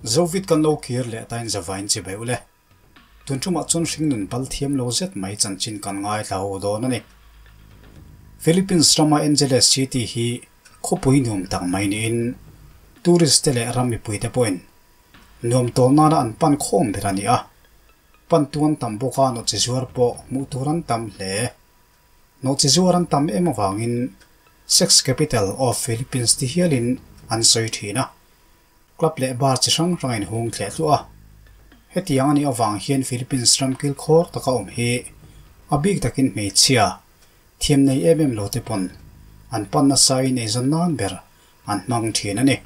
Zovit kan lo kir leh tain zavain chibai ule. Tun tumah chuan hringnun bal thiam lo zet mai chanchin kan ngaithla ho dawn a ni. Philippines rama Angeles City hi khawpui nuam tak mai niin tourist te leh ram mipuite pawhin nuam tawl nana an pan khawm ber a ni a. Pan tuan tam bawka nawhchi zuar pawh hmuh tur an tam hle. Nawhchi zuar an tam em avangin Sex Capital of Philippines ti hialin an sawi thin a. Club leh bar chi hrang hrang a inhung thleh tluah a. Hetiang a nih avang hian Philippines ram kilkhawr taka awm hi a bik takin hmeichhia thiam nei em em lo te pawn an pan nasa in eizawn nan ber an hmang thin a ni.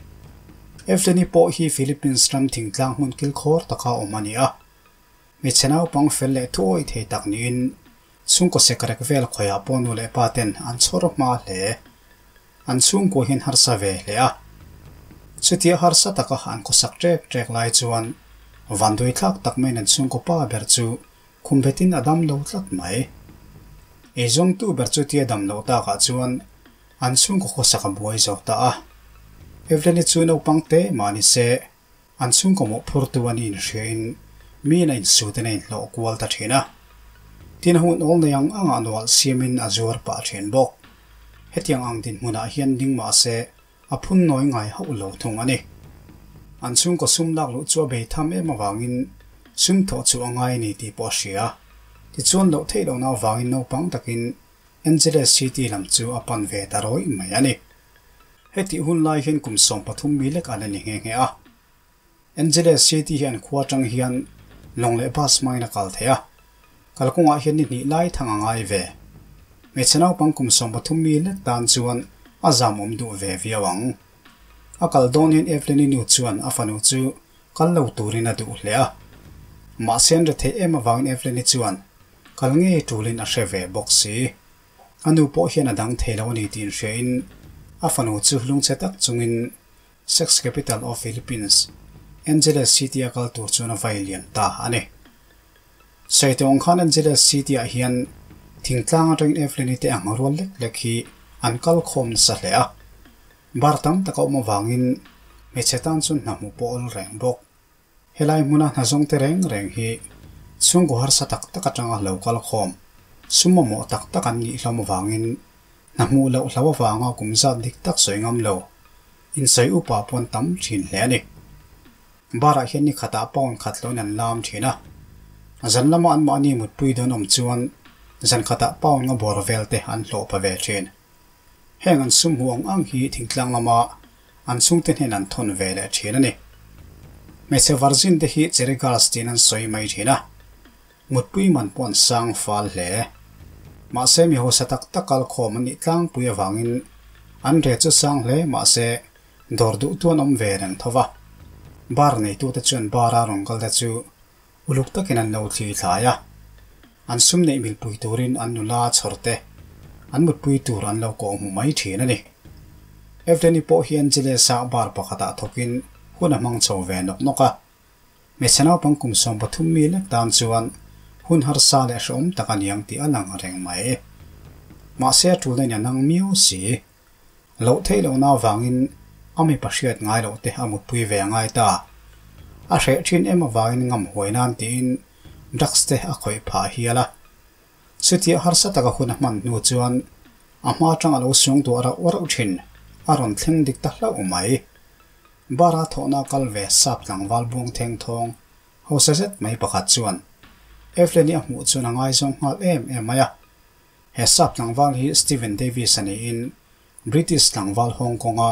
Evleni pawh hi Philippines ram thingtlang hmun kilkhawr taka awm a ni a. Hmeichhe naupang fel leh thuawi thei tak niin chhungkaw sekrek vel khawiah pawh nu leh pa ten an chhawr hma hle. An chhungkua hian harsa ve hle a. Chutia harsa taka an khawsak ṭek ṭek lai chuan vanduai thlak tak maiin an chhungkaw pa ber chu khum betin a dam lo tlat mai. Eizawngtu ber chutia dam loh takah chuan an chhungkaw khawsak a buai zawk ta a. Evelyn-i chu naupang te mah ni se an chhungkaw mawhphurtu a ni inhriain miin a insutin a inhlawh kual ta thin a. Tin, a hun awl nei ang angah nualh siamin a zuar pah thin bawk. Hetiang ang dinhmunah hian ding mah se a phun nawi ngai hauh lo thung a ni. An chhungkaw sum lak luh chu a bei tham em avangin sum thawh chu a ngai a ni tih pawh a hria. Tichuan loh theih lohna avangin naupang takin Angeles City lam chu a pan ve ta rawih mai a ni. Hetih hun lai hian kum 13 mi lek an la ni nghe nghe a. Angeles City hi an khua atang hian lawng leh bus hmangin a kal thei a. Kalkawngah hian ni hnih lai thang a ngai ve. Hmeichhe naupang kum 13 mi lek tan chuan a zam awm duh ve viau ang. A kal dawn hian Evelyn-i nu chuan a fanu chu kal lo turin a duh hle a. Mahse an retheih em avangin Evelyn-i chuan kal ngei tulin a hre ve bawk si. A nu pawh hian a dang thei lo a ni tih inhriain a fanu chu lungchhe tak chungin Sex Capital of Philippines, Angeles City a kal tur chuan a vai lian ta a ni. Sawi tawh ang khan Angeles City ah hian thingtlang atangin Evelyn-i te ang rual lek lek hi an kal khawm nasa hle a. Bar tam tak a awm avangin hmeichhe tan chuan hna hmuh pawh awl reng bawk. Helai hmuna hna zawng te reng reng hi chhungkaw harsa tak tak atanga lo kal khawm, sum mamawh tak tak an nih hlawm avangin hna hmuh loh hlo avanga kum zat dik tak sawi ngam lo, insawi upa pawn tam thin hle a ni. Barah hian ni khatah pound khat loin an lam thin a, zan lama anmahni mutpui dawn awm chuan zan khatah pound nga bawr vel te an hlawh pa ve thin. Heng an sum hmuh ang ang hi thingtlang lama an chhungte hnen an thawn ve leh thin a ni. Hmeichhe virgin te hi cherry girls tiin an sawi mai thin a, mutpui man pawh an sang fal hle. Mahse mi hausa tak tak kal khawm an nih tlangpui avangin an re chu sang hle mahse dawr duhtu an awm ve reng tho va. Bar neitute chuan bar a rawn kal te chu uluk takin an lo thli thlai a. An sum neih milpui turin an nula chhawr te an mutpui tur an lo kawh hmu mai thin a ni. Evgeny pawh hian Gilles-a bar pakhatah thawkin hun a hmang chho ve nawk nawk a. Hmeichhe naupang kum 13 mi lek tan chuan hun harsa leh hrehawm tak a niang tih a lang reng mai. Mahse a tulna in a nang miau si. Loh theih lohna avangin a mipa hriat ngai loh te a mutpui ve a ngai ta. A hreh thin em avangin ngam huai nan tiin drugs te a khawih phah hial a. Chutia harsa taka hun a hman hnu chuan a hma atang a lo sung duah rauh rauh thin a rawn thleng dik ta hlauh mai. Bar a thawhna kal ve sap tlangval buang theng thawng hausa zet mai pakhat chuan Evelyn-i a hmuh chuan a ngaizawng nghal em em mai a. He sap tlangval hi Steven Davis a niin British tlangval Hong Kong-a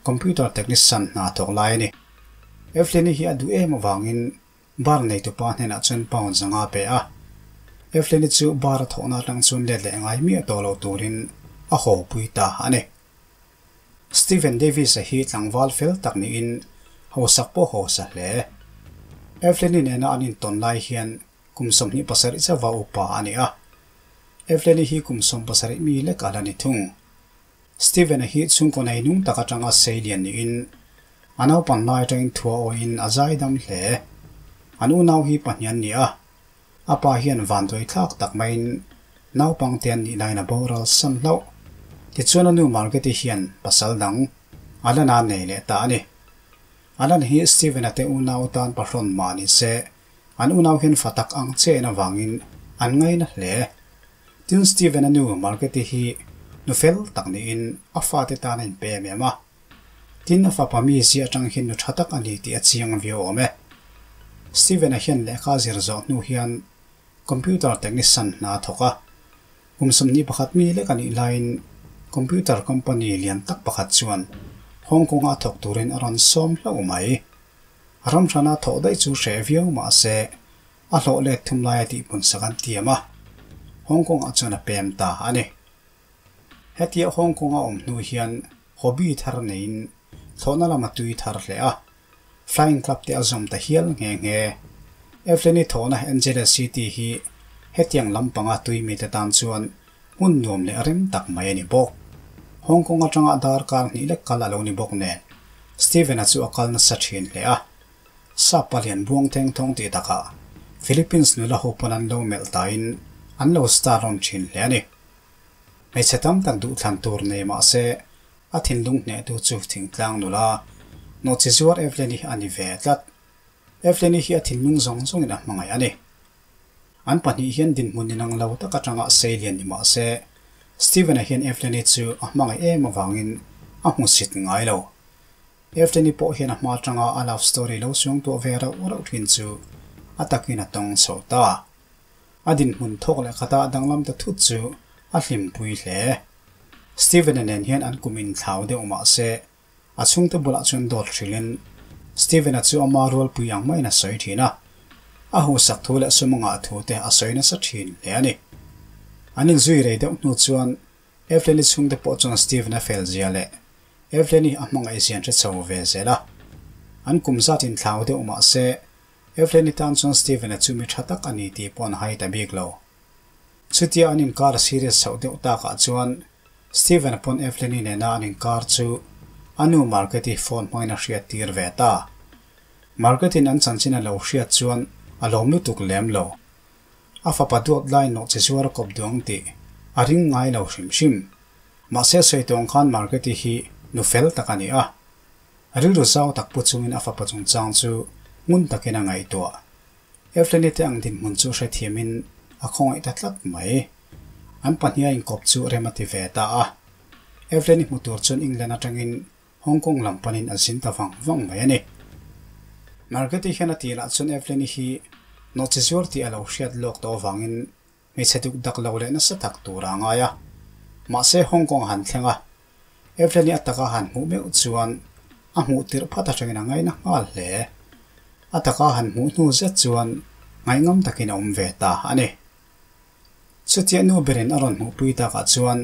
computer technician hna thawk lai a ni. Evelyn-i hi a duh em avangin Bar neitupa hnenah chuan pound zanga pe a. Evelyn-i chu bar a thawhna atang chuan let leh ngai miah tawh lo turin a haw pui ta a ni. Steven Davis-a hi tlangval fel tak niin hausak pawh hausa hle. Evelyn-i nena an intawn lai hian kum 27 chauha upa a ni a. Evelyn-i hi kum 17 mi lek a la ni thung. Steven-a hi chhungkaw nei nung tak atanga sei lian niin a naupan lai atangin thua awiin a zai dam hle. An unau hi pahnih an ni a, a pa hian vanduai thlak tak maiin naupang te an nih laiin a boral san hlauh. Tichuan a nu Margaret-i hian pasal dang a la na nei leh ta a ni. Alan hi Steven-a te unau tan pahrawn mah ni se, an unau hian fa tak ang chiah in avangin an ngaina hle. Tin, Steven-a nu Margaret-i hi nu fel tak niin a fate tan a inpe em em a. Tin, a fapa mi zia atang hian nu tha tak a ni tih a chiang viau awm e. Steven-a hian lehkha zir zawh hnu hian computer technician hna a thawk a. Kum 21 mi lek a nih laiin computer company lian tak pakhat chuan Hong Kong-a thawk turin a rawn sawm hlauh mai. Ram hrana thawh daih chu hreh viau mah se a hlawh let thum laia tihpun sak an tiam a, Hong Kong-ah chuan a pem ta a ni. Hetia Hong Kong-a awm hnu hian hobby thar neiin thlawhna lama tui thar hle a, Flying Club te a zawm ta hial nghe nghe. Evelyn-i thawhna Angeles City hi hetiang lampanga tui mite tan chuan hmun nuam leh rem tak mai a ni bawk. Hong Kong atanga darkar hnih lek kal a lo ni bawk nen, Steven-a chu a kal nasa thin hle a. Sap palian buang theng thawng tih takah Philippines nula ho pawn an lo melh tain an lo star rawn thin hle a ni. Hmeichhe tam tak duhthlan tur nei mah se a thinlung hnehtu chu thingtlang nula nawhchi zuar Evelyn-i a ni ve tlat. Evelyn-i hi a thinlung zawng zawngin a hmangaih a ni. An pahnih hian dinhmun inang lo tak atanga sei lian ni mah se Steven-a hian Evelyn-i chu a hmangaih em avangin a hmusit ngai lo. Evgeny pawh hian a hma atanga a love story lo suang tuah ve rauh rauh thin chu a takin a tawng chho ta. A dinhmun thawk leh khata danglam ta thut chu a hlimpui hle. Steven-a nen hian an kum inthlau deuh mah se a chhungte bulah chuan dawt hrilhin Steven-a chu ama rualpui ang maiin a sawi thin a. A husak thu leh sumangah thu te a sawi nasa thin hle a ni. An inzui rei deuh hnu chuan Evelyn-i chhungte pawh chuan Steven-a fel zia leh Evelyn-i a hmangaih zian hre chho ve zel a. An kum zat inthlau deuh mah se, Evelyn-i tan chuan Steven-a chu mi tha tak a ni tih pawh an hai ta bik lo. Chutia an inkar a serious chhoh deuh takah chuan Steven-a pawn Evelyn-i nena an inkar chu a nu Margaret-i phone hmangin a hriat tir ve ta. Margaret-in an chanchin a lo hriat chuan a lawm lutuk lem lo. A fapa duat lai nawh che zuar a kawp duh ang tih a ring ngai lo hrim hrim. Mahse sawi tawng khan Margaret-i hi nu fel tak a ni a. Rilru zau tak pu chungin a fapa chungchang chu ngun takin a ngaihtuah. Evelyn-i te ang dinhmun chu hrethiamin a khawngaih ta tlat mai. An pahniha inkawp chu rem a ti ve ta a. Evelyn-i hmu tur chuan England atangin Hong Kong lam panin a zin ta vang vang mai a ni. Margaret-i hian a tih lah chuan Evelyn-i hi nawhchi zuar tih a lo hriat lawk tawh avangin hmeichhe duk dak lo leh nasa tak tur a ngai a. Mahse Hong Kong a han thleng a, Evelyn-i a taka han hmuh meuh chuan a hmuh tirh phat atangin a ngaina nghal hle. A taka han hmuh hnu zet chuan ngaihngam takin a awm ve ta a ni. Chutia nu berin a rawn hmuhpui takah chuan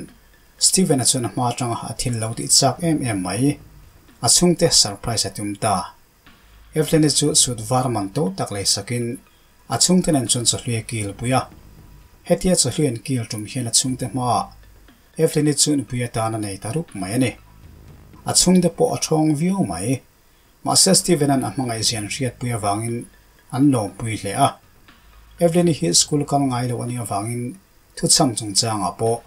Steven-a chuan a hma atanga a thil lo tih chak em em mai. A chhungte surprise a tum ta. Evelyn-i chu suit var man to tak lei sakin a chhungte nen chuan chawhlui a kil pui a. Hetia chawhlui an kil tum hian a chhungte hmaah Evelyn-i chu nupui atan a nei ta rup mai a ni. A chhungte pawh a thawng viau mai. Mahse Steven-a'n a hmangaihzia an hriatpui avangin an lawmpui hle a. Evelyn-i hi school kal ngai lo a nih avangin thuchham chungchangah pawh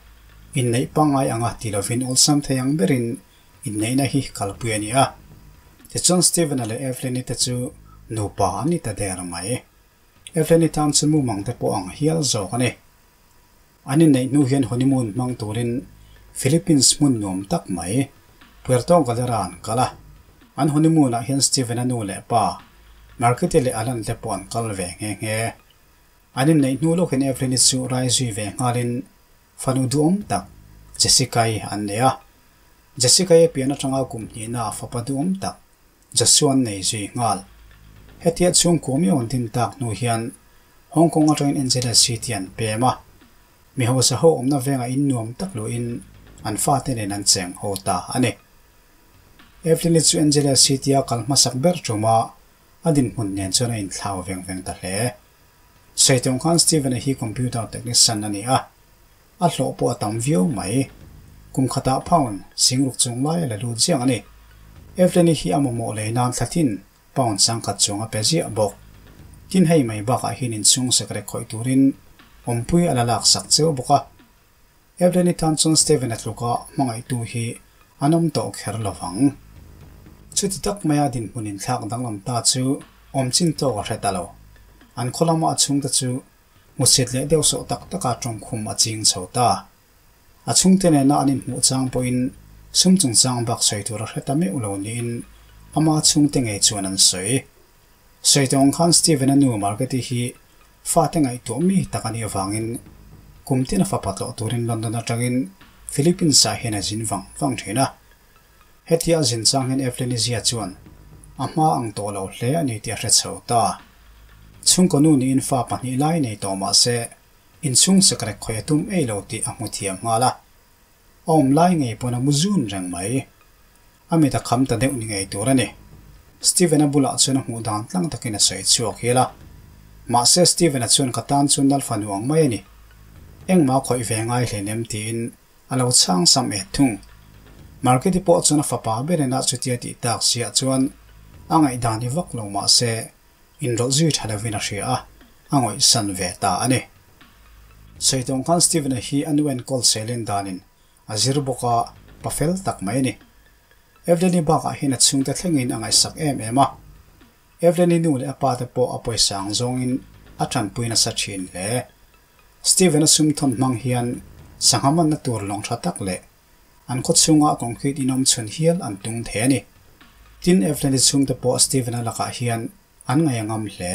inneih pangngai anga ti lovin awlsam thei ang berin inneihna hi kalpui a ni a. Tichuan Steven-a leh Evelyn-i te chu nupa an ni ta der mai. Evelyn-i tan chu mumang te pawh ang hial zawk a ni. An inneih hnu hian honeymoon hmang turin Philippines hmun nuam tak mai, Puerto Galera an kal a. An honeymoon ah hian Steven-a nu leh pa, Margit-i leh Alan te pawh an kal ve nghe nghe. An inneih hnu lawkin Evelyn-i chu rai zui ve nghalin fanu duhawm tak, Jessica-i an nei a. Jessica-i a pian atanga kum hnihna ah fapa duhawm tak, Joshua an nei zui nghal. Hetia chhungkua mi awn din tak hnu hian Hong Kong atangin Angeles City an pem a, mi hausa ho awmna vengah in nuam tak luhin an fate nen an cheng ho ta a ni. Evelyn-i chu Angeles City-a kal hmasak ber tuma a dinhmun nen chuan a inthlau veng veng ta hle. Sawitung khan Steven-a hi computer technician a ni a, A hlawh pawh a tam viau mai. Kum khatah pound singruk chung lai a la lut ziang a ni. Evelyn-i hi a mamawh lei nan thlatin pound sangkhat chuang a pe ziah bawk. Tin hei mai bakah hian inchhung sekrek khawih turin awmpui a la lak sak cheu bawk a. Evelyn-i tan chuan Steven-a tluka hmangaihtu hi an awm tawh kher lo vang. Chuti tak maia dinhmun inthlak danglam ta chu awm chin tawk a hre ta lo. An khaw lama a chhungte chu hmusit leh deuhsawh tak taka tawngkhum a ching chho ta. A chhungte nena an inhmuh chang pawhin sum chungchang bak sawi tur a hre ta meuh lo niin ama chhungte ngei chuan an sawi. Sawi tawh ang khan Steven-a nu Margaret-i hi fate ngaihtuah mi tak a nih avangin kum tin a fapa tlawh turin London atangin Philippines-ah hian a zin vang vang thin a. Hetia a zin chang hian Evelyn-i zia chuan a hma ang tawh lo hle a ni tih a hre chho ta. Chhungkaw nu niin fa pahnih lai nei tawh mah se inchhung sekrek khawi a tum ei lo tih a hmu thiam nghal a. A awm lai ngei pawn a mu zun reng mai. A mit a kham ta deuh ni ngei tur a ni. Steven-a bulah chuan a hmuh dan tlang takin a sawi chhuak hial a. Mahse Steven-a chuan ka tan chuan Lalfa nuang mai a ni. Engmah khawih ve ngai hleinem tiin a lo chhang sam et thung. Margeti pawh chuan a fapa berin a chutia tih tak siah chuan a ngaihdan i vak lo mahse inrawlh zui tha lovin a hria a, a ngawihsan ve ta a ni. Sawi tawng khan Steven-a hi a nu enkawl selen danin a zir bawk a, pa fel tak mai a ni. Evelyn-i bakah hian a chhungte thlengin a ngaihsak em em a. Evelyn-i nu leh a pa te pawh a pawisa ang zawngin a tanpui nasa thin hle. Steven-a sum thawn hmang hian sangha manna tur lawng tha tak leh an khaw chhunga concrete inawm chhun hial an tung thei a ni. Tin, Evelyn-i chhungte pawh Steven-a lakah hian an ngaih a ngam hle.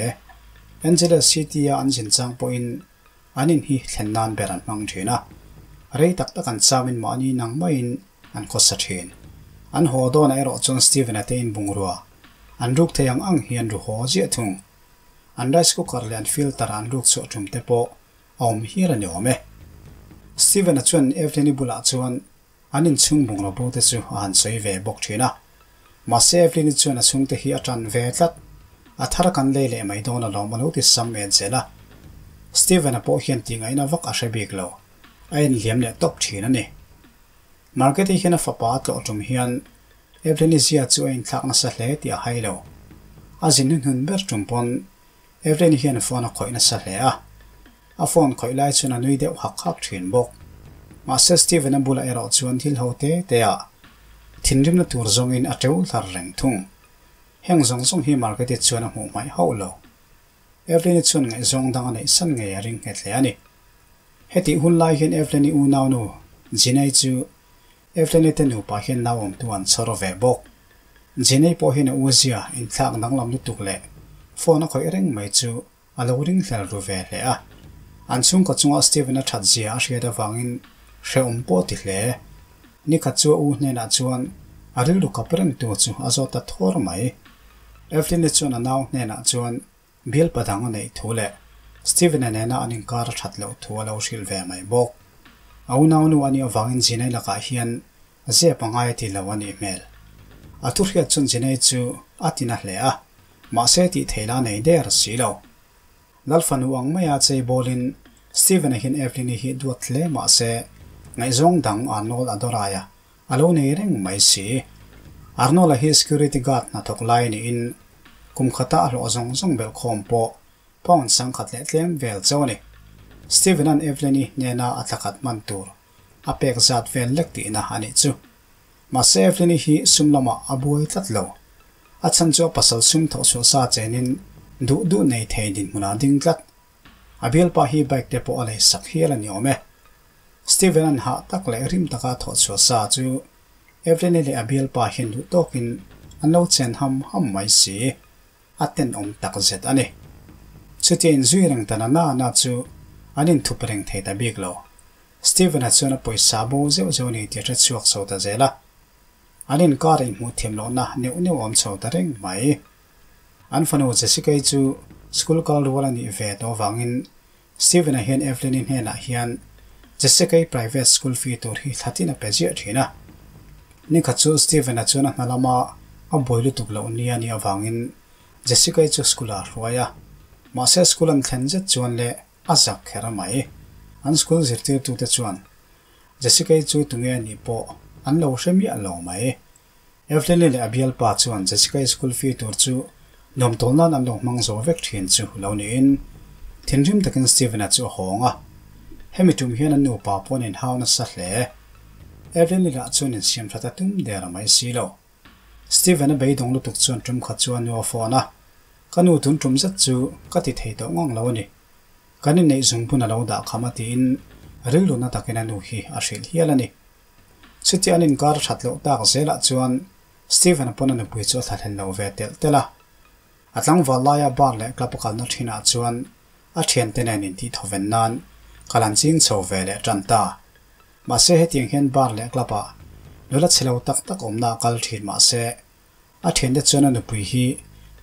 Angeles City-a an zin chang pawhin an in hi thlen nan ber an hmang thin a, rei tak tak an chamin mahni nang maiin an khawsa thin. An haw dawnah erawh chuan Steven-a te in bungrua an ruk thei ang ang hi an ru haw ziah thung. An rice cooker leh an filter an ruk chhuah tum te pawh a awm hial a ni awm e. Steven-a chuan Evelyn-i bulah chuan an inchhung bungraw bo te chu a han sawi ve bawk thin a. Mahse Evelyn-i chuan a chhungte hi a tan ve tlat. A thar kan lei leh mai dawn alawm a lo ti sam en zel a. Steven-a pawh hian tih ngaihna vak a hre bik lo. A enliam leh tawp thin a ni. Margaret-i hian a fapa a tlawh tum hian Evelyn-i zia chu a inthlak nasa hle tih a hai lo. A zin hnuhnun ber tum pawn Evelyn-i hian phone a khawih nasa hle a. A phone khawih lai chuan a nui deuh hak hak thin bawk. Mahse Steven-a bulah erawh chuan thil ho te te ah thinrimna tur zawngin a teu hlar reng thung. Heng zawng zawng hi Margaret-i chuan a hmuh hmaih hauh lo. Evelyn-i chuan ngaihzawng dang a neih san ngei a ring nghet hle a ni. Hetih hun lai hian Evelyn-i unaunu Gina-i chu Evelyn-i te nupa hian nauawmtu an chhawr ve bawk. Gina-i pawh hian a u zia inthlak danglam lutuk leh phone a khawih reng mai chu a lo ringhlel ru ve hle a. An chhungkaw chunga Steven-a that zia a hriat avangin hrehawm pawh a ti hle. Nikhat chu a u hnenah chuan a rilru kap rengtu chu a zawt ta thawr mai. Evelyn-i chuan a nau hnenah chuan Bialpa dang a neih thu leh Steven-a nena an inkar a that loh thu a lo hrilh ve mai bawk. A unaunu a nih avangin Zinai lakah hian zep a ngai a ti lo a nih hmel. A thu hriat chuan Zinai chu a ti na hle a, mahse tih theih la nei der si lo. Lalfanu ang maia chei bawlin Steven-a hian Evelyn-i hi duat hle mahse ngaihzawng dang Arnold a dawrai a, A lo nei reng mai si. Arnold-a hi security guard hnathawk lai niin kum khata a hlawh zawng zawng belh khawm pawh pound sangkhat leh tlem vel chauh a ni. Steven-a'n Evelyn-i hnena a thlakhat hman tur a pek zat vel lek tihna a nih chu. Mahse Evelyn-i hi sum lamah a buai tlat lo. A chhan chu a pasal sum thawhchhuah sa chenin duh duh nei thei dinhmunah a ding tlat. A bialpa hi bike te pawh a lei sak hial a ni awm e. Steven-a'n hah tak leh rim taka thawh chhuah sa chu Evelyn-i leh a bialpa hian duh tawkin an lo chen ham ham mai si. A tenawm tak zet a ni. Chutia inzui reng ta na na na chu an inthup reng thei ta bik lo. Steven-a chuan a pawisa bo zeuh zeuh a ni tih a hre chhuak chho ta zel a. An inkar inhmuh thiam lohna neuh neuh a awm chho ta reng mai. An fanu Jessica-i chu school kal rual a nih ve tawh avangin Steven-a hian Evelyn-i hnenah hian Jessica-i private school fee tur hi thla tin a pe ziah thin a. Nikhat chu Steven-a chuan a hna lama a buai lutuk loh nia nih avangin Jessica-i chu school-ah a hruai a. Mahse school an thlen zet chuan leh a zak kher mai. An school zirtirtute chuan Jessica-i chu tunge a nih pawh an lo hre miah lo mai. Evelyn-i leh a bialpa chuan Jessica-i school fee tur chu nuamtawl nan an lo hmang zo vek thin chu lo niin thinrim takin Steven-a chu a hawng a. Hemi tum hian an nupa pawh an inhau nasa hle. Evelyn-i lah chuan insiam that a tum der a mai si lo. Steven-a beidawng lutuk chuan tum khat chu a nu a phone a, Ka nu tun tum zet chu ka ti thei tawh ngang lo a ni. Kan inneih zungbun a lo dah kham a tiin rilru na takin a nu hi a hrilh hial a ni. Chutia an inkar that loh tak zelah chuan Steven-a pawn a nupui chu a thlahlel lo ve telh telh a. A tlangval laia bar leh club a kalna thinah chuan a thiante nen intih thawven nan kal an ching chho ve leh tan ta. Mahse hetiang hian bar leh club ah nula chhe lo tak tak awmna a kal thin mahse a thiante chuan a nupui hi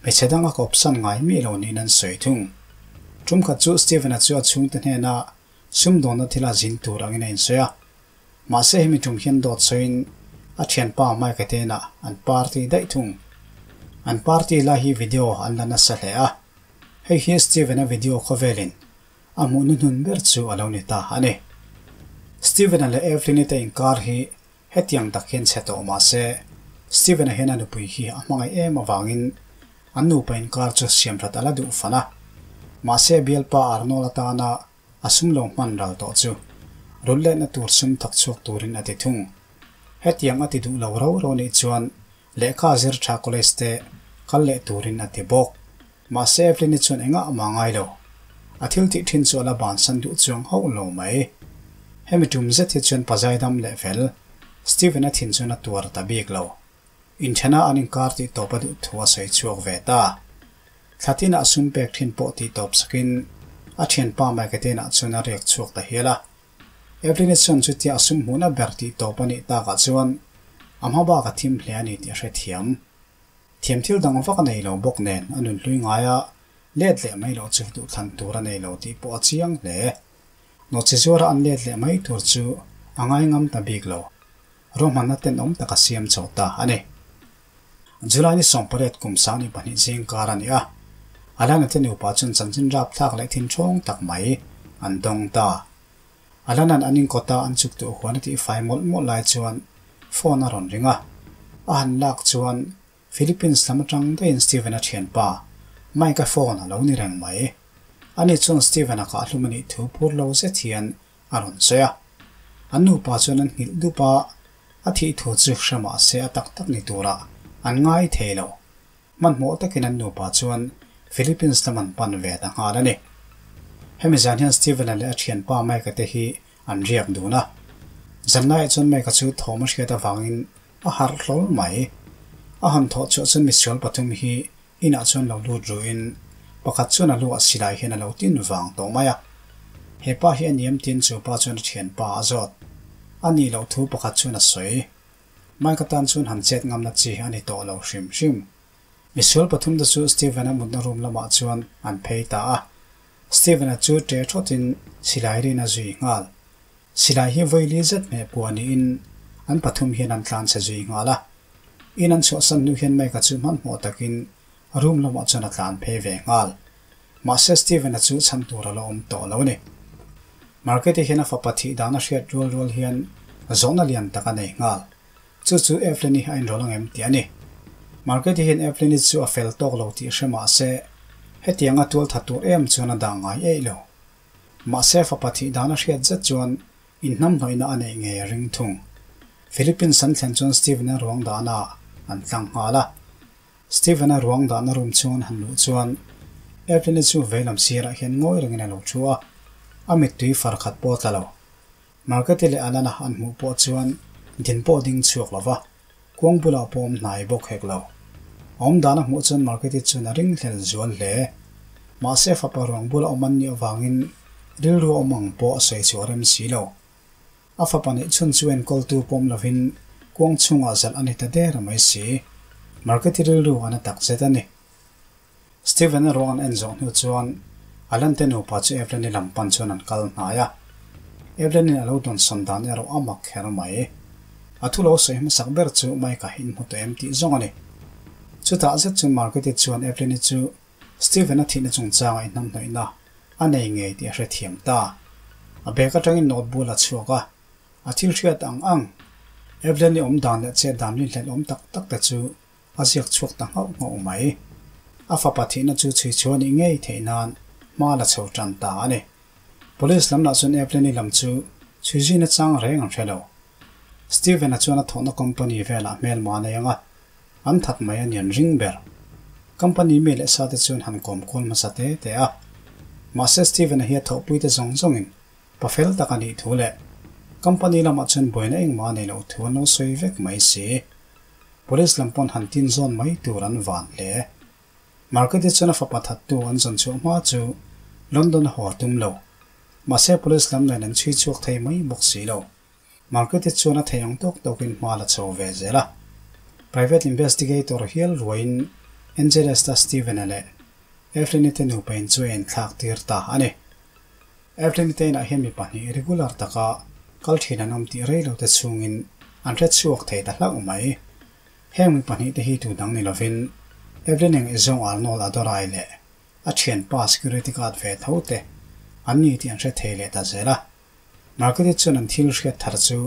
hmeichhe dang a kawpsan ngai miah lo niin an sawi thung. Tumkhat chu Steven-a chu a chhungte hnena sumdawnna thila zin tur angin a insawi a. Mahse hemi tum hian dawt sawiin a thianpa Mike-a te inah an party daih thung. An party lai hi video an la nasa hle a. Hei hi Steven-a video khawvelin a hmuh hnuhnun ber chu a lo ni ta a ni. Steven-a leh Evelyn-i te inkar hi hetiang tak hian chhe tawh mah se, Steven-a hian a nupui hi a hmangaih em avangin an nupa inkar chu siamthat a la duh fan a. Mahse bialpa Arnold atana a sum lo hman ral tawh chu rul letna tur sum thawk chhuak turin a ti thung. Hetiang a ti duh lo ro ro nih chuan lehkha zir tha college te kal leh turin a ti bawk. Mahse Evelyn-i chuan engah mah ngai lo. A thil tih thin chu a la bansan duh chuang hauh lo mai. Hemi tum zet hi chuan pazai dam leh fel Steven-a thin chuan a tuar ta bik lo. Inthena an inkar tih tawp a duh thu a sawi chhuak ve ta. Thla tinah sum pek thin pawh tih tawp sakin a thianpa Mike-a chuan a riak chhuak ta hial a. Evelyn-i chuan chutia a sum hmuhna ber tih tawp a nih takah chuan a hma bak a thim hle a ni tih a hrethiam. Thiam thil dang vak a nei lo bawk nen a nun hlui ngai a, let leh mai loh chu duhthlan tur a nei lo tih pawh a chiang hle. Nawhchi zuara an let leh mai tur chu a ngaingam ta bik lo. Ruahmanna tenawm tak a siam chho ta a ni. July ni 18 kum 22 zing kar a ni a, Alana te nupa chuan chanchin rapthlak leh thinṭhawng tak mai an dawng ta. Alana'n an inkawta an chuk duh huan a tih fai mawlh mawlh lai chuan phone a rawn ring a, a han lak chuan Philippines lam atang daihin Steven-a thianpa Mike-a phone a lo ni reng mai. Ani chuan Steven-a kahhlum a nih thu phur lo zet hian a rawn sawi a. An nupa chuan an nghilh dup a, a thih thu chu hre mah se a tak tak ni turah an ngai thei lo. Hmanhmawh takin an nupa chuan Philippines lam an pan ve ta nghal a ni. Hemi zan hian Steven-a leh a thianpa Mike-a te hi an riak dun a. Zanlaiah chuan Mike-a chu thawm a hriat avangin a harh hlawl mai. A han thawh chhuah chuan misual pathum hi Inah chuan lo lut ruhin pakhat chuan a luah silai hian a lo tin vang tawh mai a. He pa hi a niam tin chu pa chuan a thianpa a zawt. A nih loh thu pakhat chuan a sawi. Mike atan chuan han chet ngamna chi a ni tawh lo hrim hrim. Misual pathum te chu Steven-a mutna room lamah chuan an phei ta a. Steven-a chu ṭe ṭhawtin silai rin a zui nghal. Silai hi vawi li zet hmeh pua niin an pathum hian an tlan chhe zui nghal a. In an chhuahsan hnu hian Mike-a chu hmanhmawh takin room lamah chuan a tlan phei ve nghal. Mahse Steven-a chu chhan tur a la awm tawh lo a ni. Market-i hian a fapa thih dan a hriat rual rual hian zawhna lian tak a nei nghal. Chu chu Evelyn-i a inrawlh ang em tih a ni. Market-i hian Evelyn-i chu a fel tawk lo tih hre mahse hetianga tualthat tur em chuan a dah ngai eih lo. Mahse fapa thih dan a hriat zet chuan inhnamhnawihna a neih ngei a ring thung. Philippines an thlen chuan Steven-a ruang dahna an tlang nghal a. Steven-a ruang dahna room chhung an han luh chuan Evelyn-i chu veilam sirah hian ngawi rengin a lo thu a, a mittui far khat pawh a tla lo. Margaret-i leh Alana an hmuh pawh chuan din pawh ding chhuak lo va, kuang bulah pawh awm hnai bawk hek lo. A awm dan a hmuh chuan Margaret-i chuan a ringhlel zual hle. Mahse fapa ruang bula awm an nih avangin rilru a awm ang pawh a sawi chhuah rem si lo. A fapa neih chhun chu enkawltu pawm lovin kuang chhungah zalh a ni ta der mai si. Margaret-i rilru a na takzet a ni. Steven-a ruang an en zawh hnu chuan Alan te nupa chu Evelyn-i lam pan chuan an kal hnai a. Evelyn-in a lo dawnsawn dan erawh a mak kher mai. A thu lo sawi hmasak ber chu Mike-a in hmu tawh em tih zawng a ni. Chutah zet chuan Margaret-i chuan Evelyn-i chu Steven-a thihna chungchanga inhnamhnawihna a nei ngei tih a hrethiam ta. A bag atangin note bul a chhuak a, a thil hriat ang ang Evelyn-i awm dan leh chet dan rinhlelh awm tak tak te chu A ziak chhuak ta nghauh nghauh mai. A fapa thihna chu chhui chhuah nih ngei theih nan hma la chho tan ta a ni. Police lam lah chuan Evelyn-i lam chu chhui zui nachang reng an hre lo. Steven-a chuan a thawhna company velah hmelma a nei ang a. An that mai a nian ring ber. Company mi leh sa te chuan han kawm kual hmasa te te a. Mahse Steven-a hi a thawhpui te zawng zawngin pa fel tak a nih thu leh company lamah chuan buaina engmah a nei loh thu an lo sawi vek mai si. Police lam pawn han tin zawn mai tur an van hle. Market-i chuan a fapa thattu an zawn chhuah hma chu London a haw a tum lo. Mahse police lam nen an chhui chhuak thei mai bawk si lo. Market-i chuan a theih ang tawk tawkin hma la chho ve zel a. Private investigator hial ruaiin Angelesta Steven-a leh Evelyn-i te nupa in chu a inthlak tir ta a ni. Evelyn-i te inah hian mi pahnih regular taka kal thin an awm tih rei lo te chhungin an hre chhuak thei ta hlauh mai. Heng mi pahnih te hi tu dang ni lovin Evelyn eng izawng Arnold Adorai leh a thianpa security guard ve tho te an ni tih an hre thei leh ta zel a. Margaret chuan an thil hriat thar chu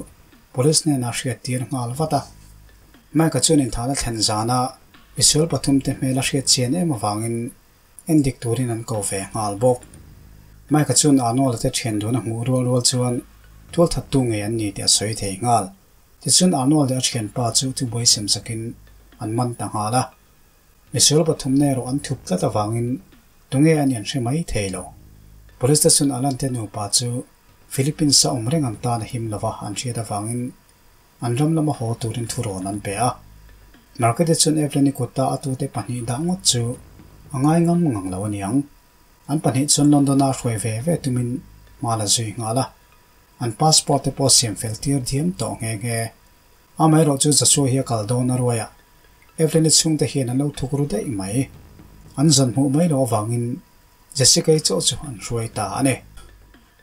police hnenah hriat tir nghal vat a. Mike-a chuan inthahna thlen zana misual pathum te hmel a hriat chian em avangin en dik turin an ko ve nghal bawk. Mike-a chuan Arnold-a te thian dun a hmuh rual rual chuan tualthattu ngei an ni tih a sawi thei nghal. Tichuan Arnold leh a thianpa chu thubuai sem sakin an man ta nghal a. Misual pathum na erawh an thup tlat avangin tunge an in hre mai thei lo. Police te chuan Alan te nupa chu Philippines a awm reng an tan a him lova an hriat avangin an ram lama haw turin thurawn an pe a. Market-i chuan Evelyn-i kuta a tute pahnih dah ngawt chu a ngai ngam ngang lo aniang. An pahnih chuan London-a hruai ve ve tumin hma la zui nghal a. An passport te pawh siam fel tir diam tawh nghe nghe. Amaherawh chu Joshua hi a kal dawn a ruai a, Evelyn-i chhungte hian an lo thuk ru daih mai. An zawn hmuh mai loh avangin Jessica-i chauh chu an hruai ta a ni.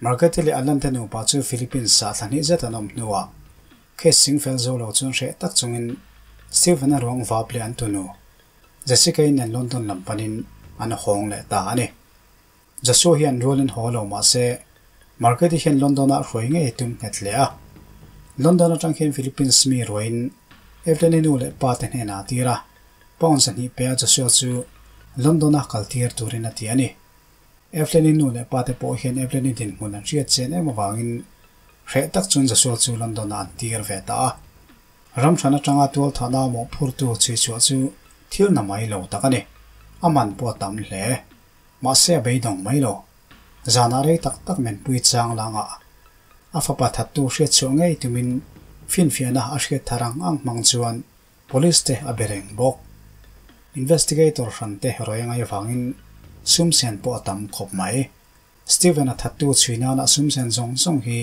Margaret-i leh Alan te nupa chu Philippines-ah thla hnih zet an awm hnuah case sing fel zo lo chuan hreh tak chungin Stephen-a ruang vap leh an tunu Jessica-i nen London lam panin an hawng leh ta a ni. Joshua hian rualin haw lo mah se, Margaret-i hian London-ah hruai ngei a tum nghet hle a. London atang hian Philippines mi ruaiin Evelyn-i nu leh pa te hnenah a tir a, pound 200 pe a Joshua chu London-a kal tir turin a ti a ni. Evelyn-i nu leh pa te pawh hian Evelyn-i dinhmun an hriat chian em avangin hreh tak chuan Joshua chu London-ah an tir ve ta a. Ram hran atanga tualthahna mawhphurtu chhuichhuah chu thil na mai lo tak a ni. A man pawh a tam hle. Mahse a beidawng mai lo. Zanah rei tak tak menpui chang langah a fapa thattu hriatchhuah ngei tumin finfiahna a hriat thar ang ang hmang chuan Police te a be reng bawk. Investigator hran te rawi a ngaih avangin sum sen pawh a tam khawp mai. Steven-a thattu chhui nana sum sen zawng zawng hi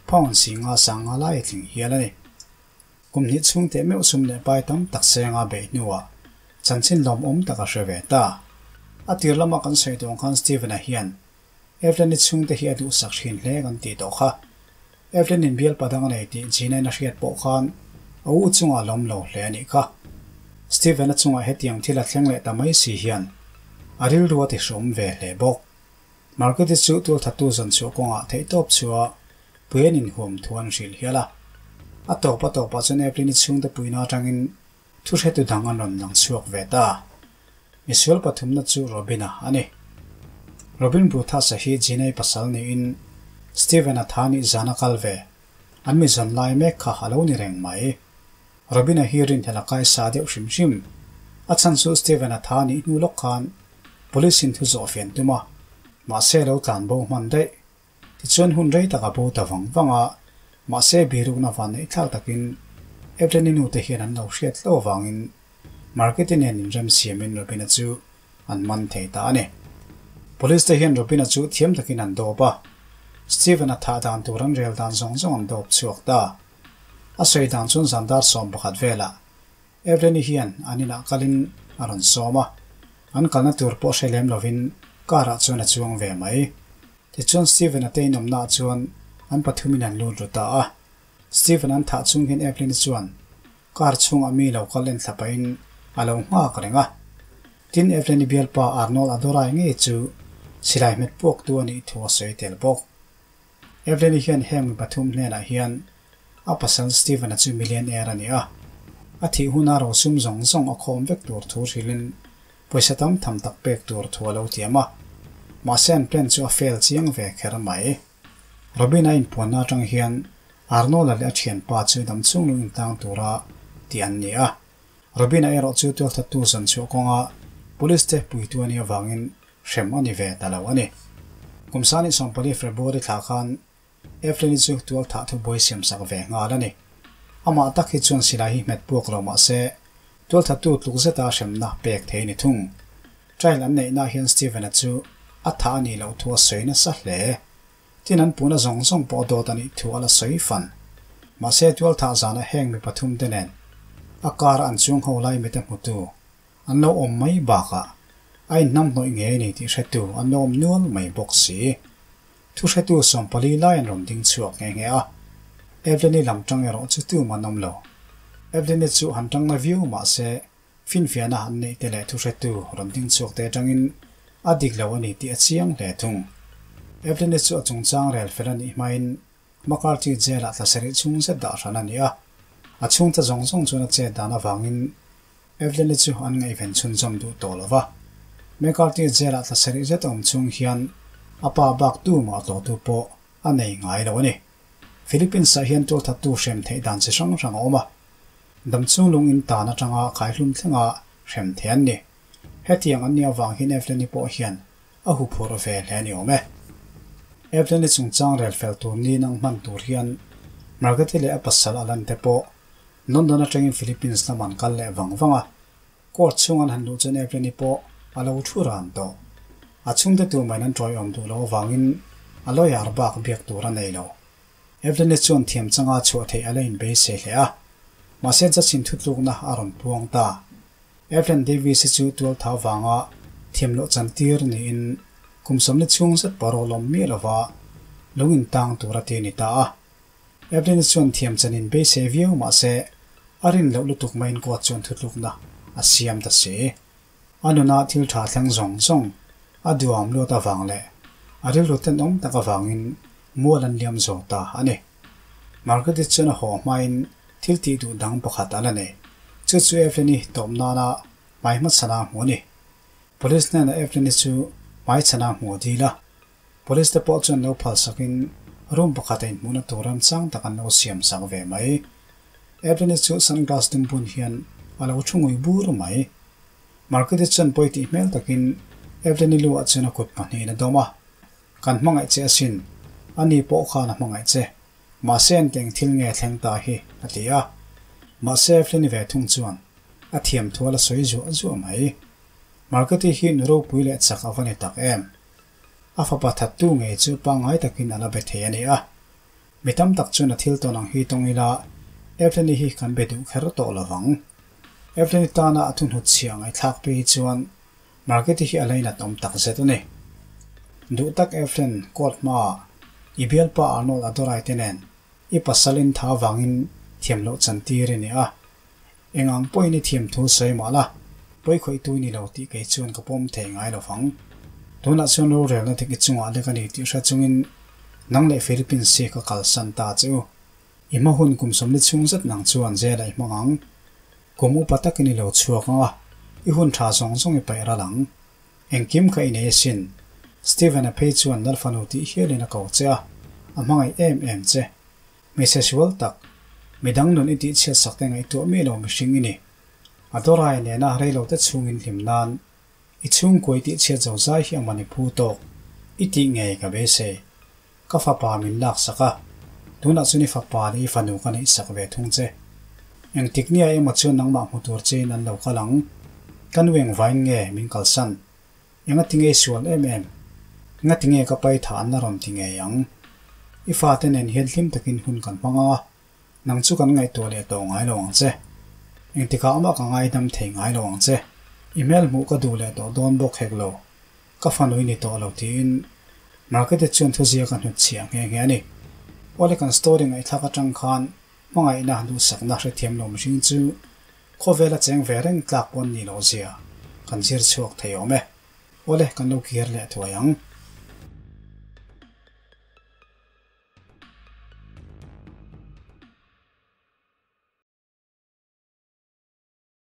pound 50 sanga lai a tling hial a ni. Kum hnih chhung teh meuh sum leh pai tam tak senga beih hnuah chanchin lawmawm tak a hre ve ta. A tir lama kan sawi tawng khan Steven-a hian Evelyn-i chhungte hi a duhsak thin hle kan tih tawh kha. Evelyn-in bialpa dang a nei tih Gina-in a hriat pawh khan a u chungah a lawm lo hle a nih kha. Steven-a chungah hetiang thil a thleng leh ta mai si hian a rilru a tihrawm ve hle bawk. Margaret-i chu tualthattu zawn chhuah kawngah theihtawp chua pui an inhuam thu an hrilh hial a. A tawp a tawpah chuan Evelyn-i chhungte puihna atangin thuhretu dang an rawn lang chhuak ve ta. Misual pathumna chu Robin-a a ni. Robin Bruthas-a hi Gina-i pasal niin Steven-a tha nih zan a kal ve. An mi zawn lai mek kha a lo ni reng mai. Robin-a hi rinhlelh a kai sa deuh hrim hrim. A chhan chu Steven-a tha nih hnu lawk khan Police-in thu zawh fian tum a, mahse lo tlan bo hman daih. Tichuan hun rei tak a bo ta vang vang a, mahse birukna van neih thlak takin Evelyn-i nute hian an lo hriat hlauh avangin Margaret-i nen inrem siamin Robin-a chu an man thei ta a ni. Police te hian Robin-a chu thiam takin an dawp a, Steven-a thah dan tur an rel dan zawng zawng an dawp chhuak ta. A sawi dan chuan zan dar 11 velah Evelyn-i hian an inah kalin a rawn sawm a, an kalna tur pawh hre lem lovin car ah chuan a chuang ve mai. Tichuan Steven-a te inawmnaah chuan an pathumin an lut ru ta a. Steven an thah chung hian Evelyn-i chuan car chhungah mi lo kal en thla pahin a lo nghak reng a. Tin, Evelyn-i bialpa Arnold Adorai ngei chu silai hmet puaktu a nih thu a sawi tel bawk. Evelyn-i hian heng mi pathum hnenah hian a pasal Steven-a chu millionaire a ni a, a thih huna rosum zawng zawng a khawm vek tur thu hrilhin pawisa tam tham tak pek tur thu a lo tiam a, mahse an plan chu a fail chiang ve kher mai. Robin-a inpuanna atang hian Arnold-a leh a thianpa chu damchhung lo intang tura tih an ni a. Robin-a erawh chu tualthattu zan chhuah kawnga Police te puitu a nih avangin hrem a ni ve ta lo a ni. Kum sani 14 February thla khan Evelyn-i chu tualthah thubuai siamsak ve nghal a ni. Amah tak hi chuan silai hi hmet puak lo mah se, tualthattu tluk zeta hremna pek thei a ni thung. Trial an neihnaah hian Steven-a chu a tha a nih loh thu a sawi nasa hle. Tin an puhna zawng zawng pawh dawt a nih thu a la sawi fan. Mahse tualthah zana heng mi pathum te nen a kar an chuang ho lai mite hmutu an lo awm mai bakah a inhnamhnawih ngei a ni tih hretu an lo awm nual mai bawk si. Thuhretu 40 lai an rawn ding chhuak nghe nghe a, Evelyn-i lam tang erawh chu tum an awm lo. Evelyn-i chu han tang na viau mah se, finfiahna an neih te leh thuhretu rawn ding chhuak te atangin a dik lo a ni tih a chiang hle thung. Evelyn-i chu a chungchang rel fel a nih hmain McCarthy jail-ah tla sarih chhung zet dah hran a ni a, a chhungte zawng zawng chuan a chet dan avangin Evelyn-i chu an ngaihven chhunzawm duh tawh lo va. McCarthy jail-ah tla sarih zet a awm chung hian a pa bak tu mah tlawhtu pawh a nei ngai lo a ni. Philippines-ah hian tualthattu hrem theih dan chi hrang hrang a awm a. Damchhung lung in tan atanga khaihlum thlenga hrem thei an ni. Hetiang an nih avang hian Evelyn-i pawh hian a huphurh ve hle a ni awm e. Evelyn-i chungchang rel fel tur ni nang hman tur hian Margaret-i leh a pasal Alan te pawh London atangin Philippines lam an kal leh vang vang a, court chhung an han luh chuan Evelyn-i pawh a lo thu ran tawh. A chhungte tur maiin an tawiawm duh loh avangin a lawyer bak biak tur a nei lo. Evelyn-i chuan thiam changa chhuah theih a la inbeisei hle a, mahse judge in thutlukna a rawn puang ta. Evelyn Davis-i chu tualthau vanga thiam loh chantir niin kum 40 chhung zet parole awm miah lova lung intang tur a ti a ni ta a. Evelyn chuan thiam chanin beisei viau mah se a rin loh lutuk maiin court chuan thutlukna a siam ta si. A nuna thil tha thleng zawng zawng a duam luat avang leh a rilru tenawm tak avangin mual an liam zo ta a ni. Margaret-i chuan a haw hmain thil tih duh dang pakhat a la nei. Chu chu Evelyn-i tawp nana hmai hmachhana hmu a ni. Police hnenah Evelyn-i chu hmaichhana hmu a dil a. Police te pawh chuan lo phalsakin room pakhat a inhmuhna tur remchang tak an lo siam sak ve mai. Evelyn-i chu sunglass dum bun hian a lo thu ngui bur mai. Margaret-i chuan pawi tih hmel takin Evelyn-i lu ah chuan a kut pahnihin a dawm a, Kan hmangaih che asin, ani pawh khan a hmangaih che. Mahse an teng thil nge thleng ta hi, a ti a. Mahse Evelyn-i ve thung chuan a thiam thu a la sawi zuah zuah mai. Margaret-i hi nu ropui leh chak a va ni tak em? A fapa thattu ngei chu pangngai takin a la be thei a ni a. Mi tam tak chuan a thil tawn ang hi tawng ila Evelyn-i hi kan be duh kher tawh lo vang. Evelyn-i tana a thuhnut chhia ngaihthlak phei hi chuan Margaret-i hi a lainat awm tak zet a ni. Duh tak Evelyn, court hmaah i bialpa Arnold Adorai te nen i pasal in tha vangin thiam loh chantir i ni a. Eng ang pawhin i thiam thu sawi mah la, pawi khawihtu i ni lo tih kei chuan ka pawm thei ngai lo vang. Tunah chuan rorelna dik i chungah lek a ni tih hre chungin nang leh Philippines hi ka kalsan ta che u. I hma hun kum 40 chhung zet nang chuan zela i hmang ang. Kum upa takin i lo chhuak ang a, i hun tha zawng zawng i paih ral ang. Engkim kha i nei asin. Steven-a phei chuan Lalfanu tih hialin a ko che a, a hmangaih em em che. Hmeichhe sual tak, midang nun i tihchhiat sak te ngaihtuah miah lo mihring i ni. A dawrai nena reilote chhungin hlim nan i chhungkua i tihchhiat zo zai hi a man i phu tawk i tih ngei ka beisei. Ka fapa min lak sak a, tunah chuan i fapa leh i fanu ka neih sak ve thung che. Engtik nia emaw chuan nangmah hmu tur chein an lo kal ang. Ka nu engvain nge min kalsan? Engati nge i sual em em? Ngati nge ka pai tha an la rawn ti ngei ang? I fate nen hian hlim takin hun kan hmang ang a, nang chu kan ngaihtuah leh tawh ngai lo ang che. Engtikah amah ka ngaidam thei ngai lo ang che. I hmel hmuh ka duh leh tawh dawn bawk hek lo. Ka fanu i ni tawh lo tiin Margaret chuan thuziak a hnutchhiah nghe nghe a ni. Awle kan story ngaihthlak atang khan hmangaihna duhsakna hrethiam lo mihring chu Khawvel a cheng ve reng tlak pawn ni loh zia kan zir chhuak thei awm e. Awle kan lo kir leh thuai ang.